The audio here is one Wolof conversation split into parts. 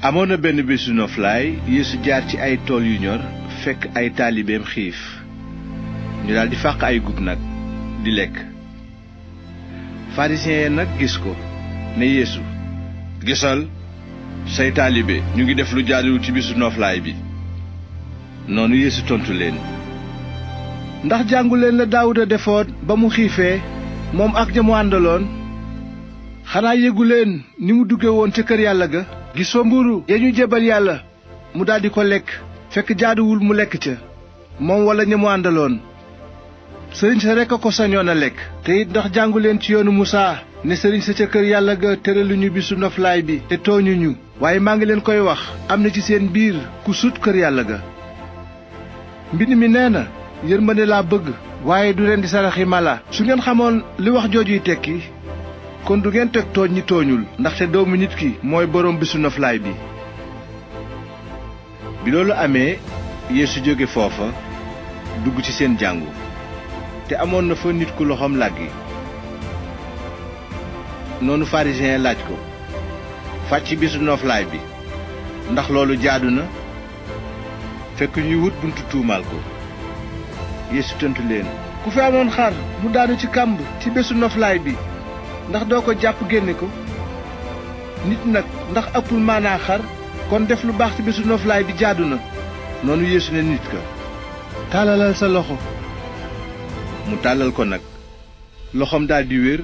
amoon na benn bésu noflaay Yeesu jaar ci ay tool yu ñor fekk ay taalibeem xiif ñu daldi fàq ay gub nag di lekk. farisiyen ya nag gis ko ne Yeesu, gisal say taalibe ñu ngi def lu jaaduwul ci bésu noflaay bi. noonu Yeesu tontu leen, ndax jàngu leen la Daawuda defoon ba mu xiifee moom ak ña mu àndaloon? xanaa yëgu leen ni mu dugge woon ca kër yàlla ga, gis fa mburu ya ñu jébal yàlla mu daldi ko lekk fekk jaaduwul mu lekk ca moom walla ña mu àndaloon. sëriñ sa rekk a ko sañoon a lekk. te it ndax jàngu leen ci yoonu Musaa ne sëriñ sa ca kër yàlla ga tëraluñu bisu noflaay bi te tooñuñu, waaye maa ngi leen koy wax, am na ci seen biir ku sut kër yàlla ga. mbind mi nee na, yërmande laa bëgg waaye du leen di saraxi mala. su ngeen xamoon li wax joojuy tekki, kon du ngeen teg tooñ ñi tooñul, ndaxte doomu nit ki mooy boroom bisu noflaay bi. bi loolu amee, Yeesu jóge foofa dugg ci seen jàngu, te amoon na fa nit ku loxoom làggi. noonu pharisien laaj ko, fàcc bisu noflaay bi ndax loolu jaadu na? fekk ñuy wut buntu tuumaal ko. Yeesu tontu leen, ku fi amoon xar mu daanu ci kàmb ci bésu noflaay bi, ndax doo ko jàpp génne ko? nit nag ndax ëppul maanaa xar? kon def lu baax ci bésu noflaay bi jaadu na. noonu Yeesu ne nit ka, tàllalal sa loxo. mu tàllal ko nag, loxoom daldi wér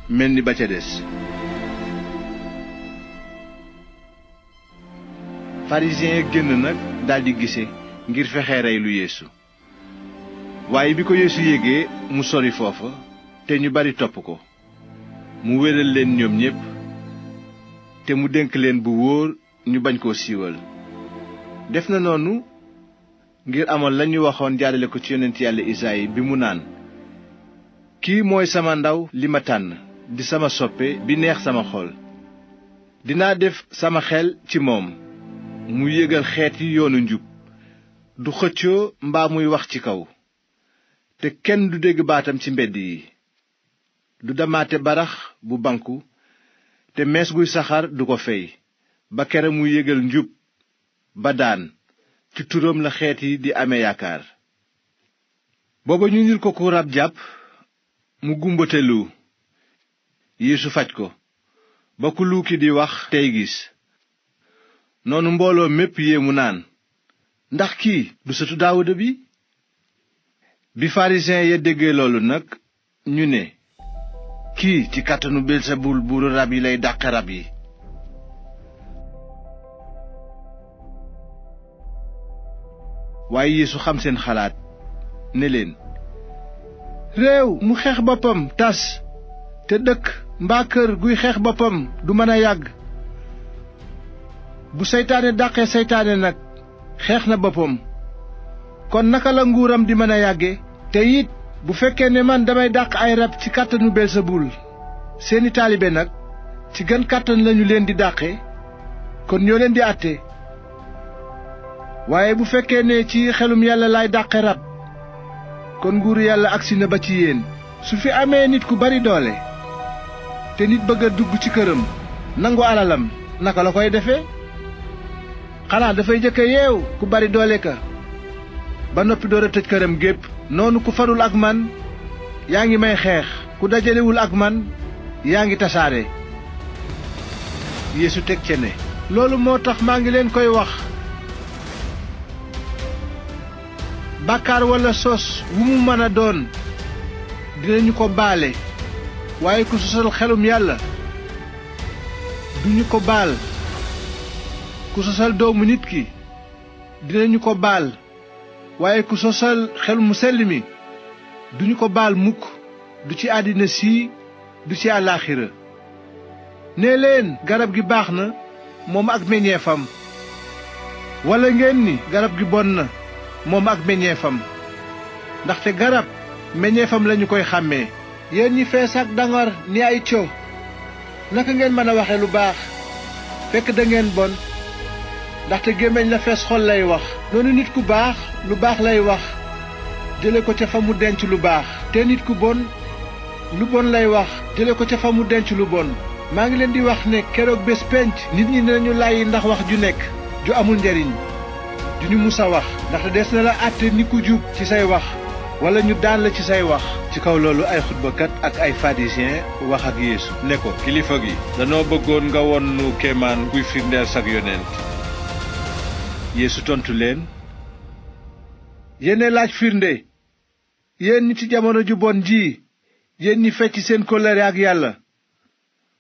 mel ni ba ca des. farisiyen ya génn nag daldi gise ngir fexe rey lu Yeesu. waaye bi ko Yeesu yégee mu sori foofa te ñu bari topp ko, mu wéral leen ñoom ñépp, te mu dénk leen bu wóor ñu bañ koo siiwal. def na noonu ngir amal lañu waxoon jaarale ko ci yonent yàlla Isaayi bi mu naan, kii mooy sama ndaw li ma tànn, di sama soppe bi neex sama xol. dinaa def sama xel ci moom, mu yégal xeet yi yoonu njub, du xëccoo mbaa muy wax ci kaw, te kenn du dégg baatam ci mbedd yi. du damaate barax bu banku, te mees guy saxaar du ko fey, ba kere mu yégal njub ba daan. ci turam la xeet yi di amee yaakaar. booba ñu nil ko ku rab jàpp, mu gumbate lu. Yeesu faj ko ba ku lu ki di wax tey gis. noonu mbooloo mépp yéemu naan, ndax kii du sëtu Daawuda bi? bi farisiyen ya déggee loolu nag, ñu ne, kii ci kàttanu Belsebul buuru rab yi lay dàqe rab yi. waaye Yeesu xam seen xalaat ne leen, réew mu xeex boppam tas, te dëkk mbaa kër guy xeex boppam du mën a yàgg. bu seytaane dàqee seytaane nag, xeex na boppam, kon naka la nguuram di mën a yàgge? te it bu fekkee ne man damay dàq ay rab ci kàttanu Belsebul, seeni taalibe nag ci gën kàttan lañu leen di dàqe, kon ñoo leen di àtte. waaye bu fekkee ne ci xelum yàlla laay dàqe rab, kon nguuru yàlla agsi na ba ci yéen. su fi amee nit ku bari doole, te nit bëgg a dugg ci këram nangu alalam, naka la koy defee? xanaa dafay jëkk a yeew ku bari doole ka, ba noppi door a tëj këram gépp. noonu ku farul ak man yaa ngi may xeex, ku dajalewul ak man yaa ngi tasaare. Yeesu teg ca ne, loolu moo tax maa ngi leen koy wax, bàkkaar walla sos wu mu mën a doon dinañu ko baale, waaye ku sosal xelum yàlla duñu ko baal. ku sosal doomu nit ki dinañu ko baal, waaye ku sosal xel mu sell mi duñu ko baal mukk, du ci àddina sii du ci àllaaxira. nee leen garab gi baax na moom ak meññeefam, walla ngeen ni garab gi bon na moom ak meññeefam, ndaxte garab meññeefam lañu koy xàmmee. yéen ñi fees ak dangoor ni ay co, naka ngeen mën a waxe lu baax fekk dangeen bon? ndaxte gémmiñ la fees xol lay wax. noonu nit ku baax lu baax lay wax, jële ko ca fa mu denc lu baax, te nit ku bon lu bon lay wax, jële ko ca fa mu denc lu bon. maa ngi leen di wax ne keroog bés penc nit ñi dinañu làyyi ndax wax ju nekk ju amul njariñ ju ñu musa wax ndaxte des na la àtte ni ku jub ci say wax walla ñu daan la ci say wax. ci kaw loolu ay xutbakat ak ay pharisien wax ak Yeesu ne ko, kilifa gi danoo bëggoon nga won nu kéemaan kuy firndeel sag yonent. Yeesu tontu leen, yéen laaj firnde yéen ñi ci jamono ju bon ji, yéen ñi fecc seen kóllëre ak Yàlla.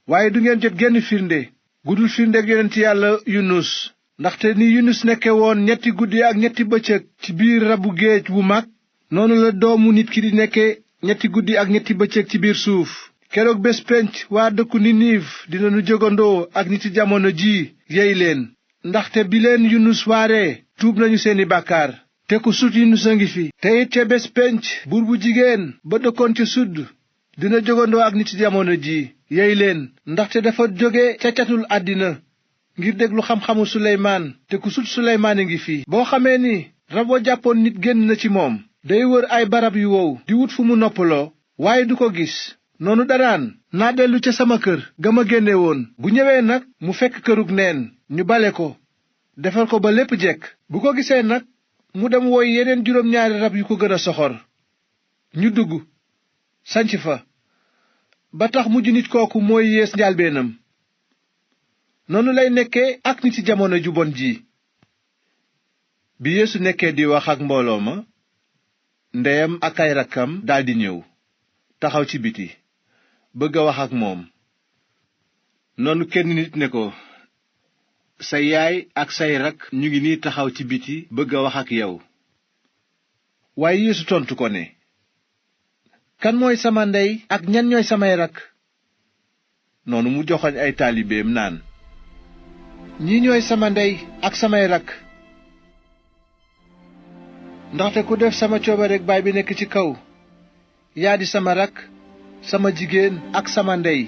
waaye du ngeen jot genn firnde gudul firndeek yonent Yàlla Yunus. ndaxte ni Yunus nekke woon 3 guddi ak 3 bëccëg ci biir rabu géej wu mag, noonu la doomu nit ki di nekke 3 guddi ak 3 bëccëg ci biir suuf. keroog bés penc waa dëkku Ninive dinañu jógandoo ak nit ci jamono ji yey leen. ndaxte bi leen Yunus waaree tuub nañu seeni bàkkaar, te ku sut Yunus a ngi fi. te it ca bés penc buur bu jigéen ba dëkkoon ca sudd dina jógandoo ak nit ci jamono ji yey leen. ndaxte dafa jóge ca catul àddina ngir déglu xam-xamu Suleymaan, te ku sut Suleymaan a ngi fi. boo xamee ni rab wa jàppoon nit génn na ci moom, day wër ay barab yu wow di wut fu mu noppaloo, waaye du ko gis. noonu daraan naa dellu ca sama kër ga ma génne woon. bu ñëwee nag mu fekk kërug neen ñu bale ko defal ko ba lépp jekk. bu ko gisee nag mu dem woy yeneen 2 rab yu ko gën a soxor, ñu dugg sanc fa, ba tax mujj nit kooku mooy yées njaalbeenam. noonu lay nekke ak nit ci jamono ju bon ji. bi Yeesu nekkee di wax ak mbooloo ma, ndeyam ak ay rakkam daldi ñëw taxaw ci biti bëgg a wax ak moom. noonu kenn nit ne ko, sa yaay ak say rak ñu ngi nii taxaw ci biti bëgg a wax ak yow. waaye Yeesu tontu ko ne, kan mooy sama ndey ak ñan ñooy samay rak? noonu mu joxoñ ay taalibeem naan, ñii ñooy sama ndey ak samay rak. ndaxte ku def sama coobareek Baay bi nekk ci kaw, yaa di sama rak, sama jigéen ak sama ndey.